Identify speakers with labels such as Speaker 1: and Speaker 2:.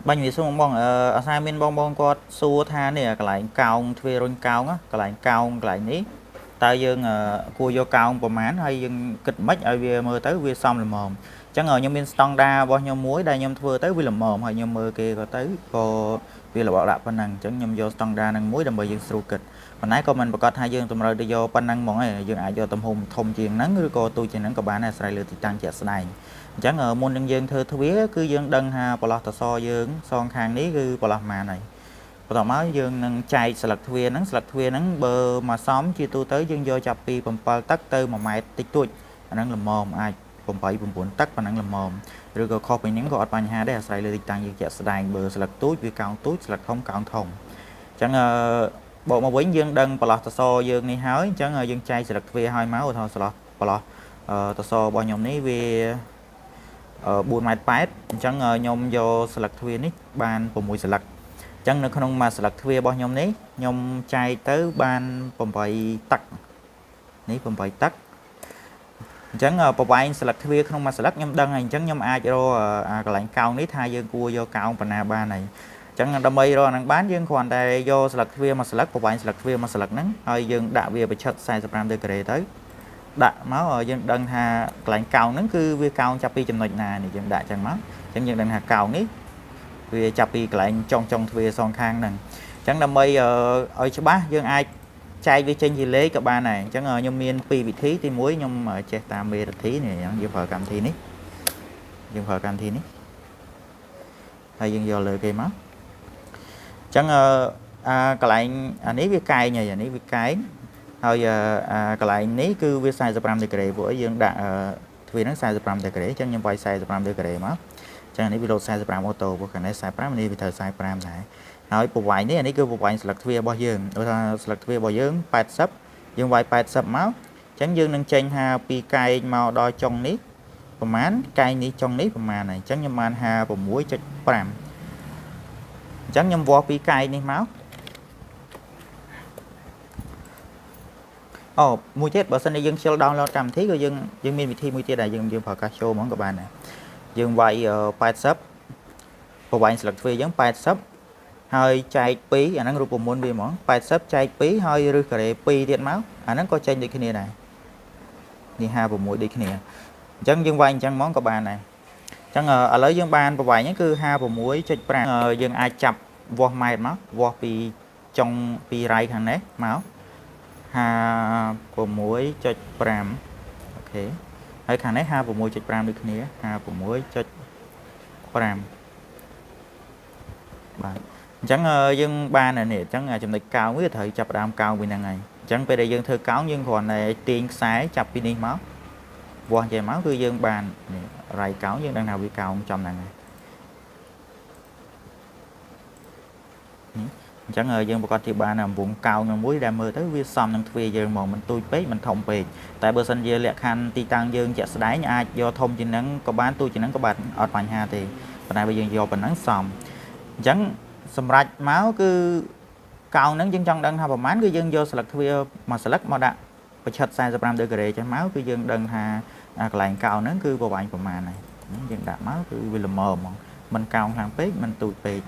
Speaker 1: បាញ់វាសួរបងអាសាមានបងបងគាត់សួរថានេះកន្លែងកោងទ្វាររុញកោងកន្លែងកោងកន្លែងនេះតើយើងគួរយកកោងប្រមាណហើយយើងគិតម៉េចឲ្យវាមើលទៅវាសមល្មមអញ្ចឹងខ្ញុំមានស្តង់ដារបស់ខ្ញុំមួយដែលខ្ញុំធ្វើទៅវាល្មមហើយខ្ញុំមើលគេក៏ទៅក៏វារបកដាក់ប៉ុណ្ណឹងអញ្ចឹងខ្ញុំយកស្តង់ដាហ្នឹងមួយដើម្បីយើងស្រួលគិតប៉ុន្តែក៏មិនប្រកាសថាយើងតម្រូវទៅយកប៉ុណ្ណឹងហ្មងឯងយើងអាចយកទំហំធំជាងហ្នឹងឬក៏ទូចជាងហ្នឹងក៏បានដែរអាស្រ័យលើទីតាំងជាក់ស្ដែងអញ្ចឹងមុននឹងយើងធ្វើទ្វារគឺយើងដឹងថាប្រឡោះតសយើងសងខាងនេះគឺប្រឡោះប៉ុន្មានហើយបន្ទាប់មកយើងនឹងចែកស្លឹកទ្វារហ្នឹងស្លឹកទ្វារហ្នឹងបើមកសំជាទូទៅយើងយកចាប់ពី7ទឹកទៅ1ម៉ែត្រតិចតួចអាហ្នឹងល្មមអាច8 9ទឹកប៉ុណ្ណឹងល្មមឬក៏ខុសពីហ្នឹងក៏អត់បញ្ហាដែរអាស្រ័យលើទីតាំងយើងជាក់ស្ដែងបើស្លឹកទូចវាកោងទូចស្លឹកធំកោងធំអញ្ចឹងបកមកវិញយើងដឹងប្រឡោះតសយើងនេះហើយអញ្ចឹងយើងចែកស្លឹកទ្វារហើយមកឧទាហរណ៍ស្លោះប្រឡោះតសរបស់ខ្ញុំនេះវា4ម៉ែត្រ8អញ្ចឹងខ្ញុំយកស្លឹកទ្វារនេះបាន6ស្លឹកអញ្ចឹងនៅក្នុងមួយស្លឹកទ្វាររបស់ខ្ញុំនេះខ្ញុំចែកទៅបាន8ទឹកនេះ8ទឹកអញ្ចឹងប្រវែងស្លឹកទ្វារក្នុងមួយស្លឹកខ្ញុំដឹងហើយអញ្ចឹងខ្ញុំអាចរកអាកន្លែងកោងនេះថាយើងគួរយកកោងប៉ុណ្ណាបានហើយអញ្ចឹងដើម្បីរកអាហ្នឹងបានយើងគ្រាន់តែយកស្លឹកទ្វារមួយស្លឹកប្រវែងស្លឹកទ្វារមួយស្លឹកហ្នឹងហើយយើងដាក់វាប្រឆិត45ដឺក្រេទៅដាក់មកយើងដឹងថាកន្លែងកោងហ្នឹងគឺវាកោងចាប់ពីចំណុចណានេះយើងដាក់អញ្ចឹងមកអញ្ចឹងយើងដឹងថាកោងនេះវាចាប់ពីកន្លែងចុងចុងទ្វារសងខាងហ្នឹងអញ្ចឹងដើម្បីឲ្យច្បាស់យើងអាចចែកវាចេញជាលេខក៏បានដែរអញ្ចឹងខ្ញុំមានពីរវិធីទី1ខ្ញុំចេះតាមមេរធីនេះយើងប្រើកម្មវិធីនេះយើងប្រើកម្មវិធីនេះហើយយើងយកលើគេមកអញ្ចឹងអាកន្លែងអានេះវាកែងហើយអានេះវាកែងហើយអាកន្លែងនេះគឺវា45ដឺក្រេព្រោះអីយើងដាក់ទ្វារហ្នឹង45ដឺក្រេអញ្ចឹងខ្ញុំវាយ45ដឺក្រេមកអញ្ចឹងនេះវាលោត45អូតូព្រោះខាងនេះ45នេះវាត្រូវ45ដែរហើយប្រវែងនេះអានេះគឺប្រវែងស្លឹកទ្វាររបស់យើងដូចថាស្លឹកទ្វាររបស់យើង80យើងវាយ80មកអញ្ចឹងយើងនឹងចេញថាពីកែងមកដល់ចុងនេះប្រហែលកែងនេះចុងនេះប្រហែលហើយអញ្ចឹងខ្ញុំបាន56.5អញ្ចឹងខ្ញុំវាស់ពីកែងនេះមកអូមួយទៀតបើសិនជាយើងខ្ជិល download កម្មវិធីក៏យើងមានវិធីមួយទៀតដែរយើងប្រើកាសចូលហ្មងក៏បានដែរយើងវាយ80ប្រវែងស្លឹកទ្វារយើង80ហើយចែក2អាហ្នឹងរូបមន្តវាហ្មង80ចែក2ហើយរឹសការ៉េ2ទៀតមកអាហ្នឹងក៏ចេញដូចគ្នាដែរនេះ56ដូចគ្នាអញ្ចឹងយើងវាយអញ្ចឹងហ្មងក៏បានដែរអញ្ចឹងឥឡូវយើងបានប្រវែងហ្នឹងគឺ56.5យើងអាចចាប់វាស់ម៉ែត្រមកវាស់ពីចុងពីរៃខាងនេះមក56.5អូខេហើយខាងនេះ56.5ដូចគ្នា56.5បាទអញ្ចឹងយើងបាននេះអញ្ចឹងចំណុចកោងវាត្រូវចាប់ដើមកោងពីហ្នឹងហើយអញ្ចឹងពេលដែលយើងធ្វើកោងយើងគ្រាន់តែទាញខ្សែចាប់ពីនេះមកវាស់ចេះមកគឺយើងបាននេះរៃកោងយើងដឹងថាវាកោងចំហ្នឹងហើយអញ្ចឹងយើងប្រកាសជាបានអំពងកោងមួយដែលមើលទៅវាសមនឹងទ្វារយើងហ្មងមិនទូចពេកមិនធំពេកតែបើសិនជាលក្ខខណ្ឌទីតាំងយើងជាក់ស្ដែងអាចយកធំជាងហ្នឹងក៏បានទូចជាងហ្នឹងក៏បានអត់បញ្ហាទេប៉ុន្តែបើយើងយកប៉ុណ្ណឹងសមអញ្ចឹងសម្រាប់មកគឺកោងហ្នឹងយើងចង់ដឹងថាប្រហែលគឺយើងយកស្លឹកទ្វារមួយស្លឹកមកដាក់ប្រឆិត45ដឺក្រេចេះមកគឺយើងដឹងថាកន្លែងកោងហ្នឹងគឺប្រវែងប្រហែលហើយយើងដាក់មកគឺវាល្មមហ្មងមិនកោងខ្លាំងពេកមិនទូចពេក